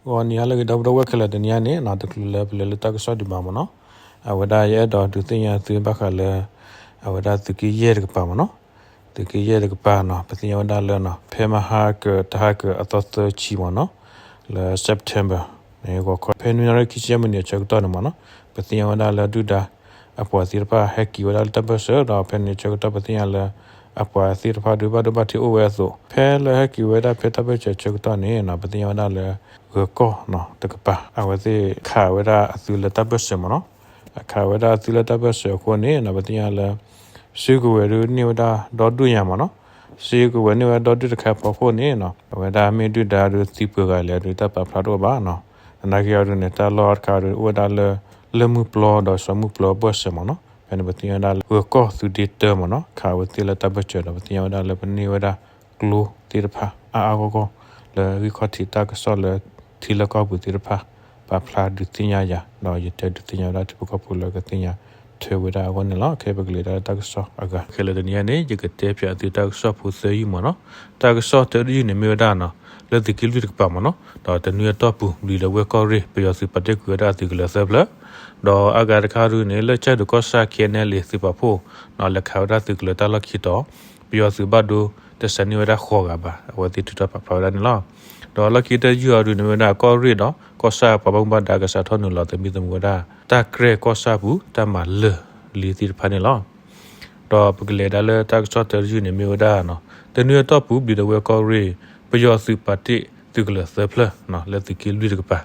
ဂီၤနံၤဟါလၢအဂ့ၤ ဒီပုၢ်ဒီဝဲၢ်ခဲလၢာ်, တနံၤအံၤန့ၣ် တချုးလၢပလဲၤလၢတၢ်ကစီၣ်ဒံးဘၣ်မ့ၢ်နီၤ, အဝဲဒၣ်ယအဲၣ်ဒိးဒုးသ့ၣ်ညါသုဘၣ်ဃးလၢ အဝဲဒၣ်သုးက့ယဲၢ်တကပၤမ့ၢ်နီၤ, သုးက့ယဲၢ်တကပၤနီၤ ပသ့ၣ်ညါဝဲဒၣ်လၢ ဖဲမဟါကတဟါကအသီသၢဆံမ့ၢ်နီၤ, လၢ September န့ၣ် ဂီၤခီ ဖဲနွံနၣ်ရံၣ်ခံဆံယဲၢ်မံးနံးအဆၢကတီၢ်န့ၣ်မ့ၢ်နီၤ, ပသ့ၣ်ညါဝဲဒၣ်လၢဒုၣ်ဒါ အပှၤသ့ၣ်တဖၣ်ဟဲက့ၤဝဲဒၣ်လၢတၢ်ပၢၢ်ဆၢ ဒီးဖဲန့ၣ်အဆၢကတီၢ် ပသ့ၣ်ညါလၢ အပှၤသ့ၣ်တဖၣ်ဒုးဘၣ်ဒိဘၣ်ထံးအိၣ်ဝဲအသိး ဖဲလၢဟဲက့ၤဝဲဒၣ်ဖဲတၢ်ပၢၢ်ဆၢအဆၢကတီၢ်န့ၣ်နီၤ ပသ့ၣ်ညါဝဲဒၣ်လၢ ဂၢၤကီၢ်နီၤတကပၤ အဝဲသ့ၣ်ခးဝဲဒၣ်အသုးလၢတၢ်ပၢၢ်ဆၢမ့ၢ်နီၤ, အခးဝဲဒၣ်အသုးလၢတၢ်ပၢၢ်ဆၢအဃိန့ၣ်နီၤ ပသ့ၣ်ညါလၢ စုကဝဲၤဒုးန့ၢ်ဝဲဒၣ်ဒီဒူၣ်ညါမ့ၢ်နီၤ, စုကဝဲၤန့ၢ်ဝဲဒၣ်ဒီဒူၣ်တခါအဖီခိၣ်န့ၣ်နီၤ အဝဲဒၣ်မ့ၢ်ဒုၣ်ဒါဒုးသံပှဲၤဂၤလဲၣ်ဒုး တၢ်ပာ်ဖျါတအိၣ်ဘၣ်နီၤ, သနာ်က့အီၤဒုးန့ၣ် တၢ်လီၢ်တခါဒုးအိၣ်ဝဲဒၣ်လၢ လၢမုၢ်ပျီဒီးစီၤမုၢ်ပျီအဘၢၣ်စၢၤမ့ၢ်နီၤ, ဖဲန့ၣ်ပသ့ၣ်ညါဝဲဒၣ်လၢ ဂၢၤကီၢ်သုးဒ့တၢမ့ၢ်နီၤ ခးဝဲသ့ၣ်လၢတၢ်ပၢၢ်ဆၢဒီး ပသ့ၣ်ညါဝဲဒၣ်လၢပန့ၢ်ဝဲဒၣ်ကျိသ့ၣ်တဖၣ်အါအါဂီၢ်ဂီၢ် လၢဂံၢ်ခီၣ်ထံးတၢ်ကစီၣ်လၢ ထံလၢကီၢ်ပူၤသ့ၣ်တဖၣ် ပာ်ဖျါဒုးသ့ၣ်ညါယၤ ဒီးယတဲဒုးသ့ၣ်ညါဝဲဒၣ်ထံဖိကီၢ်ဖိလၢကသ့ၣ်ညါထွဲဝဲဒၣ်အဂီၢ်န့ၣ်လီၤ. ခဲအံၤပကလဲၤဒၣ်လၢတၢ်ကစီၣ်အဂၤ ခဲလၢာ်တနံၤအံၤန့ၣ် ယကတဲဖျါသုတၢ်ကစီၣ်ဖိသၢယုၢ်မ့ၢ်နီၤ, တၢ်ကစီၣ်တၢတယုၢ်န့ၣ်မ့ၢ်ဝဲဒၣ်နီၤ လၢသုးက့လွံၢ်တကပၤမ့ၢ်နီၤ ဒီးတနွံအတီၢ်ပူၤ ဘျံးဒဝဲၢ်ကီၢ်ရ့ၣ် ပယီၤသုးပာ်တ့ၢ်ကွံာ်ဝဲဒၣ်အသုးကလၢၤသၢဖျၢၣ် ဒီးအါဂၤတခါဒုးန့ၣ် လၢကၠဲၣ်ဒိးကီၢ်ဆၣ် KNLA သုးပာ်ဖှိၣ်နီၤ လဲၤခးဝဲဒၣ်သုးကလၢၤတၢ်လီၢ်ခံတီၤ ပယီၤသုးဘၣ်ဒိတစးန့ၢ်ဝဲဒၣ်ဃိးဂၤဘၣ် အဝဲသ့ၣ်ထုးထီၣ်ပာ်ဖျါဝဲဒၣ်န့ၣ်လီၤ. ဒီးလီၢ်ခံတယုၢ်အံၤဒုးန့ၣ်မ့ၢ်ဝဲဒၣ် ကီၢ်ရ့ၣ်ဒီးကီၢ်ဆၣ်ပှၤဘၣ်မူဘၣ်ဒါကစးထီၣ်နုာ်လီၤသမံသမိးဝဲဒၣ် တၢ်ကြဲၢ်ကီၢ်ဆၣ်ပူၤ တၢ်မၤလၢာ်လံသ့ၣ်တဖၣ်န့ၣ်လီၤ. ဒီးပကလဲၤဒၣ်လၢတၢ်ကစီၣ်တၢတယုၢ်န့ၣ်မ့ၢ်ဝဲဒၣ်နီၤ တနွံအတီၢ်ပူၤ ဘျံးဒဝဲၢ်ကီၢ်ရ့ၣ် ပယီၤသုးပာ်တ့ၢ်သုးကလၢၤသၢဖျၢၣ်နီၤ လၢသုးက့လွံၢ်တကပၤ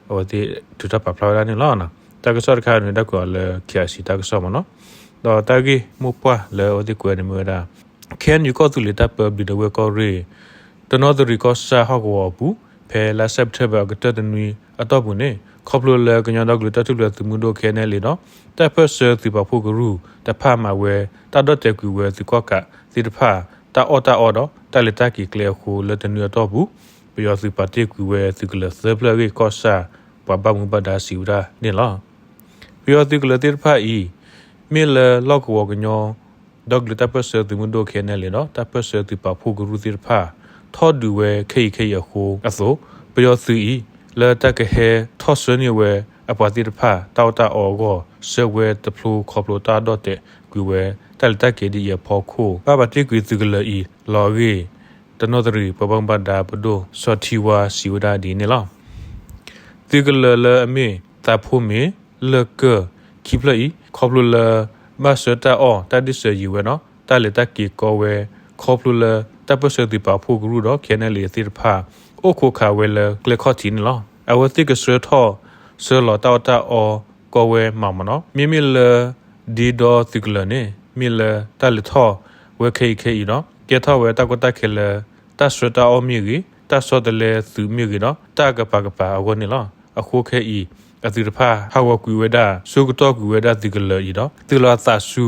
အဝဲသ့ၣ်ထုးထီၣ်ပာ်ဖျါဝဲဒၣ်န့ၣ်လီၤ. တၢ်ကစီၣ်တခါန့ၣ် တၢ်ကွဲးအီၤလၢ KIC တၢ်ကစီၣ်မ့ၢ်နီၤ, ဒီးတၢ်ဂ့ၢ်မိၢ်ပှၢ်လၢအဝဲသ့ၣ်ကွဲးန့ၣ်မ့ၢ်ဝဲဒၣ် KNU ကီၢ်သူလ့ၤတၢ်ပၢ ဘျံးဒဝဲၢ်ကီၢ်ရ့ၣ် တနီသရံၣ်ကီၢ်ဆၣ်ဟီၣ်ကဝီၤအပူၤ ဖဲလါ September အကတၢၢ်တနွံအတီၢ်ပူၤန့ၣ် ခီဖျိလၢကညီဒီကလုာ်တၢ်ထူၣ်ဖျဲးသုးမုၢ်ဒိၣ် KNLA ဒီး တၢ်ပၢၢ်ဆၢသုးပာ်ဖှိၣ်ကရူၢ်တဖၣ်မၤဝဲ တၢ်ဒီၣ်တဲာ်ကွံာ်ဝဲသုးကီၣ်ကးသ့ၣ်တဖၣ် တၢ်အီၣ်တၢ်အီဒီး တၢ်လဲၤတၢ်က့ၤကျဲအဃိ လၢတနွံအတီၢ်ပူၤ ပယီၤသုးပာ်တ့ၢ်ကွံာ်ဝဲသုးကလၢၤသၢဖျၢၣ်အဂ့ၢ် ကီၢ်ဆၣ်ပှၤဘၣ်မူဘၣ်ဒါစံးဝဲဒၣ်န့ၣ်လီၤ. ပယီၤသုးကလၢၤသ့ၣ်တဖၣ်အံၤ မ့ၢ်လၢလီၢ်ကဝီၤကညီ ဒီကလုာ်တၢ်ပၢၢ်ဆၢသုးမုၢ်ဒိၣ် KNLA ဒီး တၢ်ပၢၢ်ဆၢသုးပာ်ဖှိၣ်ကရူၢ်သ့ၣ်တဖၣ် ထီၣ်ဒုးဝဲခဲအံၤခဲအံၤအဃိအသိး ပယီၤသုးအံၤ လၢတၢ်ကဟဲထီၣ်ဆှၢန့ၢ်ဝဲအပှၤသ့ၣ်တဖၣ် တၢ်အီၣ်တၢ်အီအဂီၢ် ဆှၢဝဲတဖျိခီဖျိတၢ်ဒီၣ်တဲာ်ကွံာ်ဝဲ တၢ်လဲၤတၢ်က့ၤဒ်အံၤအဖီခိၣ် ဘၣ်ပာ်တ့ၢ်ကွံာ်သုးကလၢၤအံၤလီၤအဂ့ၢ် တနီသရံၣ်ပှၤဘၣ်မူဘၣ်ဒါပဒိၣ် စီၤထံဝါ စံးဝဲဒၣ်ဒ်အံၤန့ၣ်လီၤ. သုးကလၢၤလၢအမ့ၢ် သးဖိမ့ၢ် လၢၢ်ကၢၢ် ခံဖျၢၣ်အံၤ ခီဖျိလၢ ဘၣ်ဆှၢတၢ်အီၣ်တၢ်ဒ့ၣ်စၢၤယံၤဝဲဒီး တၢ်လဲၤတၢ်က့ၤကီဝဲ ခီဖျိလၢတၢ်ပၢၢ်ဆၢသုးပာ်ဖှိၣ်ကရူၢ်ဒီး KNLA သ့ၣ်တဖၣ် အိၣ်ခိးခးဝဲလၢကျဲခီၣ်ထံးန့ၣ်လီၤ. အဝဲသ့ၣ်ကဆှၢထီၣ်ဆှၢလီၤတၢ်အီၣ်တၢ်အီကီဝဲမးမ့ၢ်နီၤ, မ့မ့ၢ်လၢ ဒ့ဒီသုးကလၢၤန့ၣ် မ့ၢ်လၢတၢ်လဲၤထီၣ်ဝဲခဲအံၤခဲအံၤဒီး ကဲထီၣ်ဝဲတၢ်ကီတၢ်ခဲလၢ တၢ်ဆှၢတၢ်အီၣ်မ့ၢ်ဂ့ၤ, တၢ်ဆီတလဲသုးမ့ၢ်ဂ့ၤဒီး တၢ်ကပၤကပၤအဂီၢ်န့ၣ်လီၤ. အဃိခဲအံၤ အသုးတဖၣ်ဟးဂီၤကွံာ်ဝဲဒၣ် ဆိကတီၢ်ကွံာ်ဝဲဒၣ်သုးကလၢၤအံၤဒီး သုးလီၤသးဆူ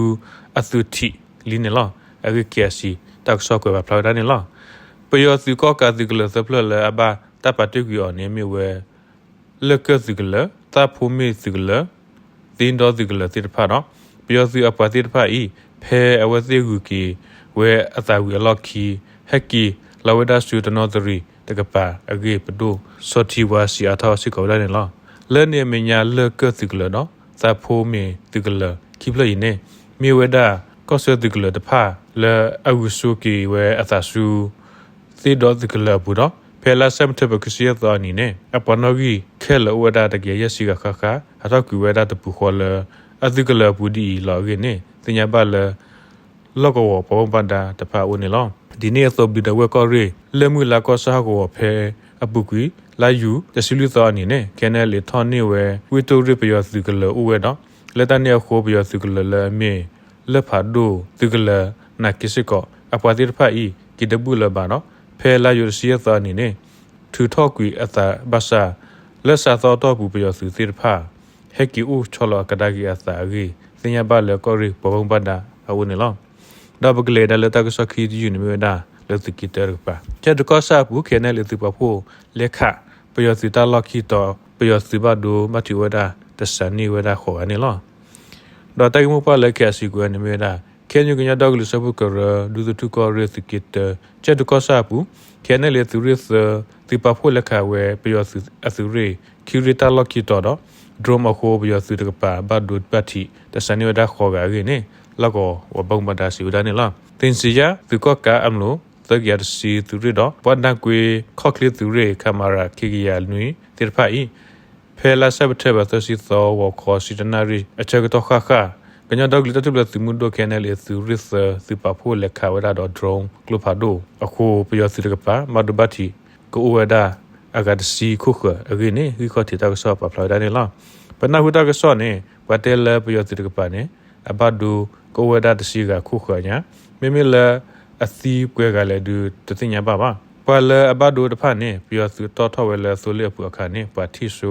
အသုးထံးလံန့ၣ်လီၤ. အဂ့ၢ် KIC တၢ်ကစီၣ်ကွဲးပာ်ဖျါဝဲဒၣ်န့ၣ်လီၤ. ပယီၤသုးကီၣ်ကးသုးကလၢၤသၢဖျၢၣ်လၢအဘၣ်တၢ်ပာ်တ့ၢ်ကွံာ်အီၤန့ၣ် မ့ၢ်ဝဲ လၢၢ်ကၢၢ်သုးကလၢၤ, သၣ်ဖိမ့ၣ်သုးကလၢၤ, သ့ဒီသုးကလၢၤသ့ၣ်တဖၣ်ဒီး ပယီၤသုးအပှၤသ့ၣ်တဖၣ်အံၤ ဖဲအဝဲသ့ၣ်ဂုၤက့ၤဝဲအသးဝံၤအလီၢ်ခံ ဟဲက့ၤလီၤဝဲဒၣ်ဆူတနီသရံၣ်တကပၤအဂ့ၢ် ပဒိၣ်စီၤထံဝါစံးအါထီၣ်စ့ၢ်ကီးဝဲဒၣ်န့ၣ်လီၤ. လၢန့ၣ်အမဲာ်ညါ လၢၢ်ကၢၢ်သုးကလၢၤဒီး သၣ်ဖိမ့ၣ်သုးကလၢၤခံဖျၢၣ်အံၤန့ၣ် မ့ၢ်ဝဲဒၣ်ကီၢ်ဆၢသုးကလၢၤတဖၣ်လၢအဂုာ်ဆိးက့ၤဝဲအသးဆူ သ့ဒီသုးကလၢၤအပူၤဒီး ဖဲလါစဲးပထ့ဘၢၣ်ခံဆံယဲၢ်သီအနံၤန့ၣ် အပှၤနီၣ်ဂံၢ်ခဲလၢာ်အိၣ်ဝဲဒၣ်တကယၤယဲၢ်ဆံဂၤဃၣ်ဃၣ် ဟးထီၣ်ကွံာ်ဝဲဒၣ်တပူၤဃီလၢ အသုးကလၢၤအပူၤဒ်အံၤလီၤအဂ့ၢ်န့ၣ် သ့ၣ်ညါဘၣ်လၢ လီၢ်ကဝီၤပှၤဘၣ်မူဘၣ်ဒါတဖၣ်အအိၣ်န့ၣ်လီၤ. ဒ်န့ၣ်အသိး ဘျံးဒဝဲၢ်ကီၢ်ရ့ၣ် လၢၢ်မုၢ်လါကီၢ်ဆၣ်ဟီၣ်ကဝီၤဖဲအပူၤကွံာ် လါယူၤ တဆံလွံၢ်သီအနံၤန့ၣ် KNLA ထီၣ်န့ၢ်ဝဲ ဝ့ၢ်တိၣ်ရ့ၣ်ပယီၤသုးကလၢၤအိၣ်ဝဲဒီး လၢတၢ်န့ၣ်အဃိ ပယီၤသုးကလၢၤလၢအမ့ၢ် လၢၢ်ဖးဒိၣ်သုးကလၢၤ နာ်က့စ့ၢ်ကီး အပှၤသ့ၣ်တဖၣ်အံၤ က့ၤတဘူၣ်လၢၤဘၣ်ဒီး ဖဲလါယူၤတဆံယဲၢ်သီအနံၤန့ၣ် ထုးထီၣ်ကွံာ်အသးဘၣ်ဆၣ် လၢစးသီအတီၢ်ပူၤ ပယီၤသုးသ့ၣ်တဖၣ် ဟဲက့ၤအိၣ်ဆီလီၤအကဒါက့ၤအသးအဂ့ၢ် သ့ၣ်ညါဘၣ်လၢကီၢ်ရ့ၣ်ပှၤဘၣ်မူဘၣ်ဒါအအိၣ်န့ၣ်လီၤ. ဒီးပကလဲၤဒၣ်လၢတၢ်ကစီၣ်ခံတယုၢ်န့ၣ်မ့ၢ်ဝဲဒၣ် လၢသုးက့တၢတကပၤ ကၠဲၣ်ဒိးကီၢ်ဆၣ်အပူၤ KNLA သုးပာ်ဖှိၣ်လဲၤခး ပယီၤသုးတၢ်လီၢ်ခံတီၤ ပယီၤသုးဘၣ်ဒိဘၣ်ထံးအိၣ်ဝဲဒၣ် တစးန့ၢ်ဝဲဒၣ်ဃိးဂၤန့ၣ်လီၤ. ဒီးတၢ်ဂ့ၢ်မိၢ်ပှၢ်လၢ KIC ကွဲးန့ၣ်မ့ၢ်ဝဲဒၣ် ခဲအံၤ ကညီဒီကလုာ်စၢဖှိၣ်ကရၢ ဒူသထူၣ်ကီၢ်ရ့ၣ်သုးက့တၢ ကၠဲၣ်ဒူကီၢ်ဆၣ်အပူၤ ခဲအံၤန့ၣ် လၢသုးရ့ၣ်သၢ သုးပာ်ဖှိၣ်လဲၤခးဝဲ ပယီၤသုးအသုးရ့ၣ် ခံရ့ၣ်တၢ်လီၢ်ခံတီၤဒီး drone အဃိ ပယီၤသုးတကပၤ ဘၣ်ဒိဘၣ်ထံး တစးန့ၢ်ဝဲဒၣ်ဃိးဂၤအဂ့ၢ်န့ၣ် လီၢ်ကဝီၤပှၤဘၣ်မူဘၣ်ဒါစံးဝဲဒၣ်န့ၣ်လီၤ. သ့ၣ်စံယၣ် သုးကီၣ်ကးအမျိာ် သၢကယၤတဆံ သုးရ့ၣ်ဒီး ပှၢ်ဒၣ်ကွ့ ခီၣ်ချ့သုးရ့ၣ် ခမရ ခံကယၤနွံ သ့ၣ်တဖၣ်အံၤ ဖဲလါစဲးပထ့ဘၢၣ် သၢဆံသီ ဂီၤခီ ဆံတနၣ်ရံၣ် အဆၢကတီၢ်ဃၣ်ဃၣ် ကညီဒီကလုာ်တၢ်ထူၣ်ဖျဲးသုးမုၢ်ဒိၣ် ခဲအံၤန့ၣ် လၢသုးရ့ၣ်သၢ သုးပာ်ဖှိၣ်လဲၤခးဝဲဒၣ်ဒီး drone ကျိဖးဒိၣ်အဃိ ပယီၤသုးတကပၤ ဘၣ်ဒိဘၣ်ထံး ကအိၣ်ဝဲဒၣ် အဂၤတဆံခိၣ်ဃၢၤအဂ့ၢ်န့ၣ် ဂံၢ်ခီၣ်ထံးတၢ်ကစီၣ်ပာ်ဖျါဝဲဒၣ်န့ၣ်လီၤ. ပနၢ်ဟူတၢ်ကစီၣ်န့ၣ် ပှၤတဲလၢပယီၤသုးတကပၤန့ၣ် အဘၣ်ဒိကအိၣ်ဝဲဒၣ်တဆံဂၤခိၣ်ဃၢၤညါ မ့မ့ၢ်လၢအသံပှဲၤဂၤလဲၣ်ဒုး တသ့ၣ်ညါဘၣ်ဘၣ်. ပှၤလၢအဘၣ်ဒိတဖၣ်န့ၣ် ပယီၤသုးတီၣ်ထီၣ်ဝဲလၢသိလ့ၣ်အပူၤအခါန့ၣ် ပှၤထံၣ်စိ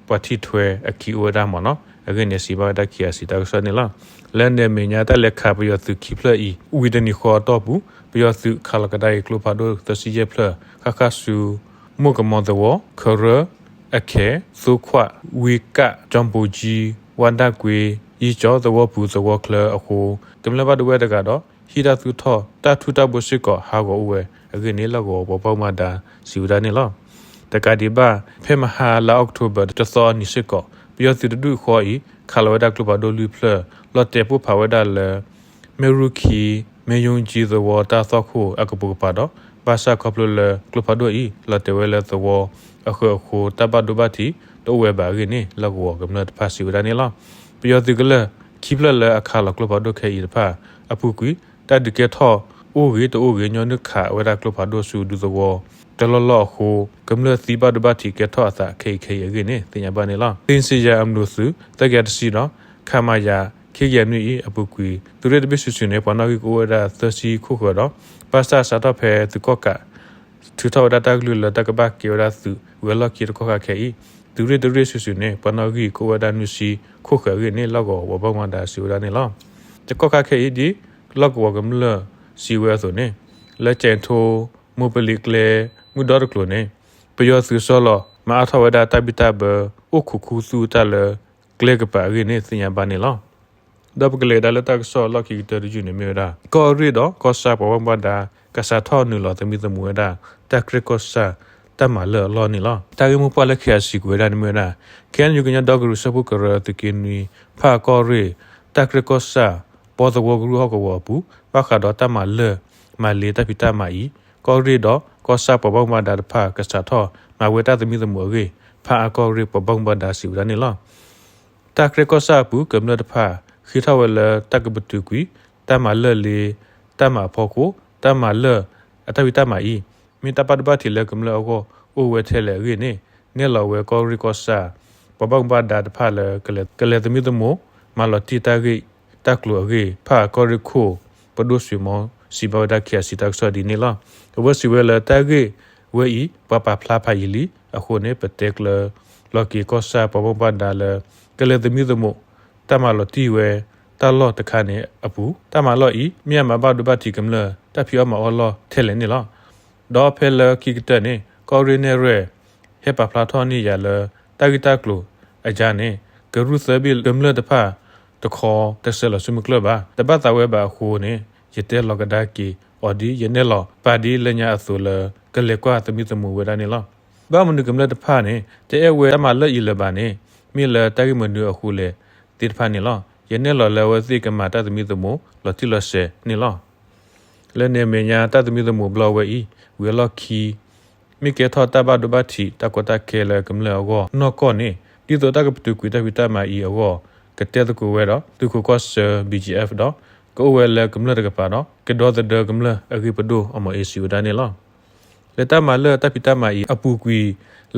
ပှၤထံၣ်ထွဲအခံအိၣ်ဝဲဒၣ်မ့ၢ်နီၤ အဂ့ၢ်န့ၣ် စံးဘၣ်ဝဲဒၣ် ခ့အစံး တၢ်ကစီၣ်န့ၣ်လီၤ. လၢန့ၣ်အမဲာ်ညါတၢ်လဲၤခးပယီၤသုးခံဖျၢၣ်အံၤ ဝံၤတနံၤဃီအတီၢ်ပူၤ ပယီၤသုးခးလီၤကဒါအံၤကျိဖးဒိၣ်သၢဆံယဲၢ်ဖျၢၣ် ဃၣ်ဃၣ်ဆူ မိၢ်ကမီၤသဝီ ခရၢ အခဲ သိခွး ဝံကၣ် ကၠီဘိကၠံ ဝၣ်ဒၣ်ကွ့ ယံကၠီ သဝီပူၤသဝီချၢအဃိ ကမျၢၢ်ဘၣ်ဒိဝဲတဂၤဒီး ဟံၣ်တၢ်သူၣ်ထီၣ်တၢ်ထူတၢ်ဘိစ့ၢ်ကီးဟးဂီၤအိၣ်ဝဲအဂ့ၢ်န့ၣ် လီၢ်ကဝီၤပှၤဘၣ်မူဘၣ်ဒါစံးဝဲဒၣ်န့ၣ်လီၤ. တကးဒံးဘၣ် ဖဲမဟါလါအီးကထိဘၢၣ် တသီအနံၤစ့ၢ်ကီး ပယီၤသုးတဒူၣ်ဃီအံၤ ခးလီၤဝဲဒၣ်ကျိဖးဒိၣ်လွံၢ်ဖျၢၣ် လီၤတဲာ်ပိၢ်ဖးဝဲဒၣ်လၢ မ့ၢ်ရူၢ်ခံ မ့ၢ်ယိကၠံသဝီတၢ်သွၣ်ခိၣ်အကပိာ်ကပၤဒီး ဘၣ်ဆၣ်ခီဖျိလၢကျိဖးဒိၣ်အံၤ လီၤတဲာ်ဝဲလၢသဝီအဃၢၤအဃိ တၢ်ဘၣ်ဒိဘၣ်ထံး တအိၣ်ဝဲဘၣ်အဂ့ၢ်န့ၣ် လီၢ်ကဝီၤကမျၢၢ်တဖၣ်စံးဝဲဒၣ်န့ၣ်လီၤ. ပယီၤသုးကလၢၢ်ခံဖျၢၣ်လၢအခးလီၤကျိဖးဒိၣ်ခဲအံၤတဖၣ်အပူၤကွံာ် တၢ်ဒုးကဲထီၣ်အိၣ်ဂ့ၤတအိၣ်ဂ့ၤ ညီနုၢ်ခးဝဲဒၣ်ကျိဖးဒိၣ်ဆူဒူသဝီတလီၢ်လီၢ်အဃိ ကမျၢၢ်သံဘၣ်ဒိဘၣ်ထံးကဲထီၣ်အသးခဲအံၤခဲအံၤအဂ့ၢ်န့ၣ် သ့ၣ်ညါဘၣ်န့ၣ်လီၤ. သ့ၣ်စံယၣ်အမျိာ်သုး သၢကယၤတဆံဒီး ခမရ ခံကယၤနွံအံၤအပူၤကွံာ် သုးရ့ၣ်တဘ့ၣ်စုာ်စုာ်န့ၣ် ပှၤနီၣ်ဂံၢ်ကအိၣ်ဝဲဒၣ်သၢဆံခိၣ်ဃၢၤဒီး ဘၣ်ဆၣ်စးထီၣ်ဖဲသုးကီၣ်ကး ထုးထီၣ်ဝဲဒၣ်တၢ်ကလုၢ်လၢတၢ်ကဘၣ်ကဲဝဲဒၣ်သုးဝဲၤလီၢ်ခံတကီၢ်ခါခဲအံၤ သုးရ့ၣ်တရ့ၣ်စုာ်စုာ်န့ၣ် ပှၤနီၣ်ဂံၢ်ကအိၣ်ဝဲဒၣ်နွံဆံခိၣ်ဃၢၤအဂ့ၢ်န့ၣ် လီၢ်ကဝီၤပှၤဘၣ်မူဘၣ်ဒါစံးဝဲဒၣ်န့ၣ်လီၤ. တကီၢ်ခါခဲအံၤ ဒ်လီၢ်ကဝီၤကမျၢၢ်စံးဝဲအသိးန့ၣ် လၢကၠဲးထိ မိၢ်ပလံးကျဲ မုၢ်ဒီတကျိၤန့ၣ် ပယီၤသုးဆီလီၤမၤအါထီၣ်ဝဲဒၣ်တၢ်ဘံၣ်တၢ်ဘၢ အိၣ်ခိးခူသူၣ်တၢ်လၢကျဲကပၤအဂ့ၢ်န့ၣ် သ့ၣ်ညါဘၣ်န့ၣ်လီၤ. ဒီးပကလဲၤဒၣ်လၢတၢ်ကစီၣ်လီၢ်ခံကတၢၢ်တယုၢ်န့ၣ်မ့ၢ်ဝဲဒၣ် ကီၢ်ရ့ၣ်ဒီးကီၢ်ဆၣ်ပှၤဘၣ်မူဘၣ်ဒါ ကစးထီၣ်နုာ်လီၤသမံသမိးဝဲဒၣ် တၢ်ကြဲၢ်ကီၢ်ဆၣ်တၢ်မၤလၢအလီၢ်န့ၣ်လီၤ. တၢ်ဂ့ၢ်မိၢ်ပှၢ်လၢ ခ့အစံး ကွဲးဝဲဒၣ်န့ၣ်မ့ၢ်ဝဲဒၣ် ခဲအံၤ ကညီဒီကလုာ်စၢဖှိၣ်ကရၢ သုးက့နွံ ဖၣ်အကီၢ်ရ့ၣ် တၢ်ကြဲၢ်ကီၢ်ဆၣ် ပီသဝီကရူၢ်ဟီၣ်ကဝီၤအပူၤ ဘၣ်ဃးဒီးတၢ်မၤလၢၢ်မၤလ့ၤတၢ်ဖံးတၢ်မၤအံၤ ကီၢ်ရ့ၣ်ဒီးကီၢ်ဆၣ်ပှၤဘၣ်မူဘၣ်ဒါတဖၣ် ကစးထီၣ်မၤဝဲတၢ်သမံသမိးအဂ့ၢ် ဖၣ်အကီၢ်ရ့ၣ်ပှၤဘၣ်မူဘၣ်ဒါစံးဝဲဒၣ်န့ၣ်လီၤ. တၢ်ကြဲၢ်ကီၢ်ဆၣ်အပူၤ ကမျၢၢ်တဖၣ် ဃ့ထီၣ်ဝဲလၢတၢ်ကပတုာ်ကွံာ် တၢ်မၤလၢၢ်လ့ၤ တၢ်မၤအဖီခိၣ် တၢ်မၤလၢၢ်အတၢ်ဖံးတၢ်မၤအံၤ မ့ၢ်တၢ်ဘၣ်ဒိဘၣ်ထံးလၢကမျၢၢ်အဂီၢ်အိၣ်ဝဲထဲလဲၣ်အဂ့ၢ်န့ၣ် နဲၣ်လီၤဝဲကီၢ်ရ့ၣ်ကီၢ်ဆၣ် ပှၤဘၣ်မူဘၣ်ဒါတဖၣ်လၢ ကလဲၤသမံသမိး မၤလီၤတံၢ်တၢ်ဂ့ၢ်တၢ်ကျိၤအဂ့ၢ် ဖၣ်အကီၢ်ရ့ၣ်ခိၣ် ပဒိၣ်စွ့ၤမီ စံးဘၣ်ဝဲဒၣ် ခ့အစံး တၢ်ကစီၣ်ဒ်န့ၣ်လီၤ. အဝဲစံးဝဲလၢတၢ်ဂ့ၢ်ဝဲအံၤ ပှၤပာ်ဖျါဖးယံာ်လံအဃိန့ၣ် ပတဲကျၢၤလီၤက့ၤကီၢ်ဆၣ်ပှၤဘၣ်မူဘၣ်ဒါလၢ ကလဲၤသမံသမိး တၢ်မၤလီၤတံၢ်ဝဲ တၢ်လီၢ်တခါန့ၣ်အပူၤ တၢ်မၤလီၢ်အံၤ မ့ၢ်အမၤဘၣ်ဒိဘၣ်ထံးကမျၢၢ် တၢ်ဖံးအီၣ်မၤအီၣ်လီၢ်ထဲလဲၣ်န့ၣ်လီၤ. ဒီးဖဲလၢခံကတၢၢ်န့ၣ် ကီၢ်ရ့ၣ်နဲၣ်ရွဲၣ် ဟဲပာ်ဖျါထီၣ်န့ၢ်ယၤလၢ တၢ်ဂ့ၢ်တၢ်ကျိၤအယါန့ၣ် ကရူၢ်သၢဘ့ၣ်ကမျၢၢ်တဖၣ်တခီ တဆဲးလီၤဆူမုၢ်ကျၢၢ်ဘၣ်. တဘၣ်သးဝဲဘၣ်အဃိန့ၣ် ယတဲလီၤကဒါက့ၤအီၤဒ်ယနဲၣ်လီၤပာ်ဒ်လၢညါအသိးလၢ ကလဲၤကွၢ်သမံသမိးဝဲဒၣ်န့ၣ်လီၤ. ဘၣ်မနုၤကမျၢၢ်တဖၣ်န့ၣ် တအဲၣ်ဝဲတၢ်မၤလၢၢ်အံၤလၢၤဘၣ်န့ၣ် မ့ၢ်လၢတၢ်ဂ့ၢ်မနုၤအဃိလဲၣ်သ့ၣ်တဖၣ်န့ၣ်လီၤ. ယနဲၣ်လီၤလၢအဝဲသ့ၣ်ကမၤတၢ်သမံသမိး လီၤတံၢ်လီၤဆဲးန့ၣ်လီၤ. လၢန့ၣ်အမဲာ်ညါ တၢ်သမံသမိးဘျီဝဲအံၤ ဝံၤအလီၢ်ခံ မ့ၢ်ကဲထီၣ်တၢ်ဘၣ်ဒိဘၣ်ထံး တၢ်ကီတၢ်ခဲလၢကမျၢၢ်အဂီၢ်နီၢ်ကီၢ်န့ၣ် ဒ်သိးတၢ်ကပတုာ်ကွံာ်တၢ်ဖံးတၢ်မၤအံၤအဂီၢ် ကတဲသကိးဝဲဒီး သုးခိးကီၢ်ဆၢ ဘံၣ်ကၠံၣ်အဲၣ် ဒီး ကအိၣ်ဝဲလၢကမျၢၢ်တကပၤဒီး ကဒီသဒၢကမျၢၢ်အဂ့ၢ်ပဒိၣ် အမီၤအ့ စံးဝဲဒၣ်န့ၣ်လီၤ. လၢတၢ်မၤလၢၢ်တၢ်ဖံးတၢ်မၤအံၤအပူၤကွံာ်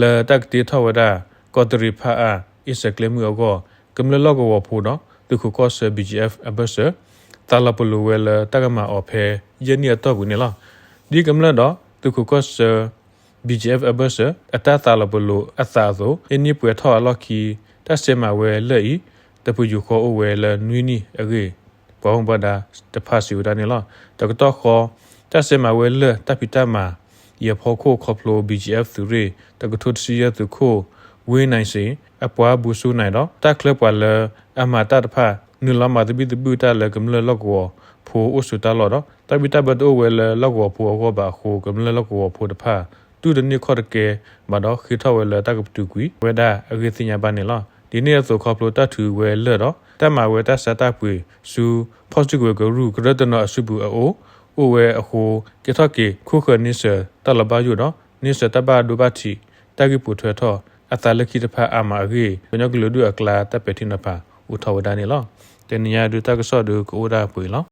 လၢတၢ်ကတ့ထီၣ်ဝဲဒၣ် ကီးတရံးဖၣ်အၣ် အ့ၣ်စၢၤကျဲမုၢ်အဂီၢ် ကမျၢၢ်လီၢ်ကဝီၤဖိဒီး သုးခိးကီၢ်ဆၢ ဘံၣ်ကၠံၣ်အဲၣ် အဘၢၣ်စၢၤ သးလီၤပလိာ်ဝဲလၢတၢ်ကမၤအီၤဖဲယဲၢ်နံၣ်အတီၢ်ပူၤန့ၣ်လီၤ. ဒ်ကမျၢၢ်ဒီးသုးခိးကီၢ်ဆၢ ဘံၣ်ကၠံၣ်အဲၣ် အဘၢၣ်စၢၤ အတၢ်သးလီၤပလိာ်အသးအသိး ဟံးန့ၢ်ပှဲၤထီၣ်အလီၢ်ခံ တၢ်စဲးမၤဝဲလၢၢ်အံၤ တပယူာ်ဃီအိၣ်ဝဲလၢနွံနံၣ်အဂ့ၢ် ပှၤဘၣ်မူဘၣ်ဒါတဖၣ်စံးဝဲဒၣ်န့ၣ်လီၤ. တကတီၢ်ဃီ တၢ်စဲးမၤဝဲလၢၢ်တၢ်ဖံးတၢ်မၤအံၤအဖီခိၣ် ခီဖျိ ဘံၣ်ကၠံၣ်အဲၣ် သုးရ့ၣ် တကထိတဆံယဲၢ်သုးခိၣ် ဝ့ၢ်နၣ်စ့ၣ် အပှၤဘူးစိနၣ်ဒီး တၢ်ချၢပှၤလၢအမၤတၢ်တဖၣ် နုာ်လီၤမၤသဘံၣ်သဘုၣ်တၢ်လၢကမျၢၢ်လီၢ်ကဝီၤဖိအိၣ်ဆိးတၢ်လီၢ်ဒီး တၢ်ဘံၣ်တၢ်ဘၢတအိၣ်ဝဲလၢလီၢ်ကဝီၤဖိအဂီၢ်ဘၣ်အဃိ ကမျၢၢ်လီၢ်ကဝီၤဖိတဖၣ် တူၢ်တန့ၢ်ခီၣ်တကဲဘၣ်ဒီး ဃ့ထီၣ်ဝဲလၢတၢ်ကပတုာ်ကွံာ်ဝဲဒၣ်အဂ့ၢ်သ့ၣ်ညါဘၣ်န့ၣ်လီၤ. ဒ်န့ၣ်အသိး ခီဖျိတၢ်ထုးဝဲလၢာ်ဒီး တၢ်မၤဝဲတၢ်ဆါတၢ်ပှ့ၤဆူ ဖီၣ်စုကဝဲၤကရူၢ် ကရၢတနီၤအစုပူၤအအိၣ် အိၣ်ဝဲအဃိ ကဲထီၣ်က့ၤ ခိၣ်ဃၢၤန့ဆၢၣ်တၢ်လီၤဘၣ်ယိၣ်ဒီး န့ဆၢၣ်တၢ်ဘၣ်ဒိဘၣ်ထံး တၢ်ဂ့ၢ်ပိာ်ထွဲထီၣ်အသးလၢခံတဖၣ်အါမးအဂ့ၢ် ကညီကလုာ်ဒူၣ်အကျါ တၢ်ပဲာ်ထံနီၤဖး အိၣ်ထီၣ်ဝဲဒၣ်န့ၣ်လီၤ. တနံၤညါဒုးတၢ်ကစီၣ်ဒုးကအိၣ်ဒၣ်ပှဲၤအံၤလီၤ.